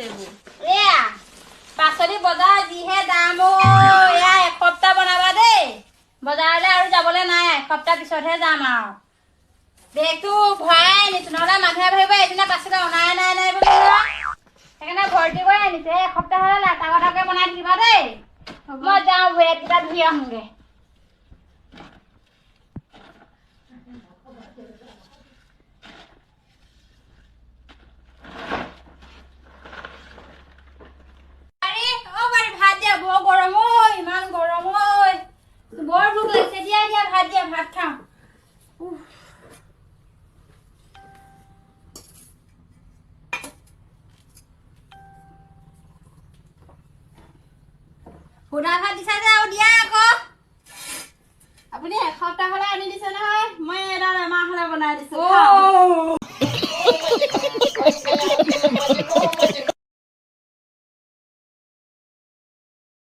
এইবোৰ? এয়া পাচলি বজাৰ যিহে দাম অ'। এয়া এসপ্তাহ বনাবা দেই। বজাৰলৈ আৰু যাবলৈ নাই, এসপ্তাহ পিছতহে যাম। আৰু বেগটো ভৰাই আনিছো, নহ'লে মানুহে ভাবিব এদিনা পাচলি অনাই নাই নাই বুলি নহয়। সেইকাৰণে ভৰ্তি কৰি আনিছে। এই এসপ্তাহ হ'লে লাটা বনাই থাকিবা দেই। মই যাওঁ, ভৰি হাতকেইটা ধুই আহোঁগে। বাৰী, অ বাৰী, ভাত দিয়া। বৰ গৰম ঐ, ইমান গৰম ঐ, বৰ ভোক লাগিছে। দিয়া দিয়া, ভাত দিয়া, ভাত খাওঁ। উফ। সুদা ভাত দিছা যে, আৰু দিয়া আকৌ। আপুনি এসপ্তাহ হ'লে আনি দিছে নহয়, মই এডাল এমাহ হ'লে বনাই দিছো। অ'।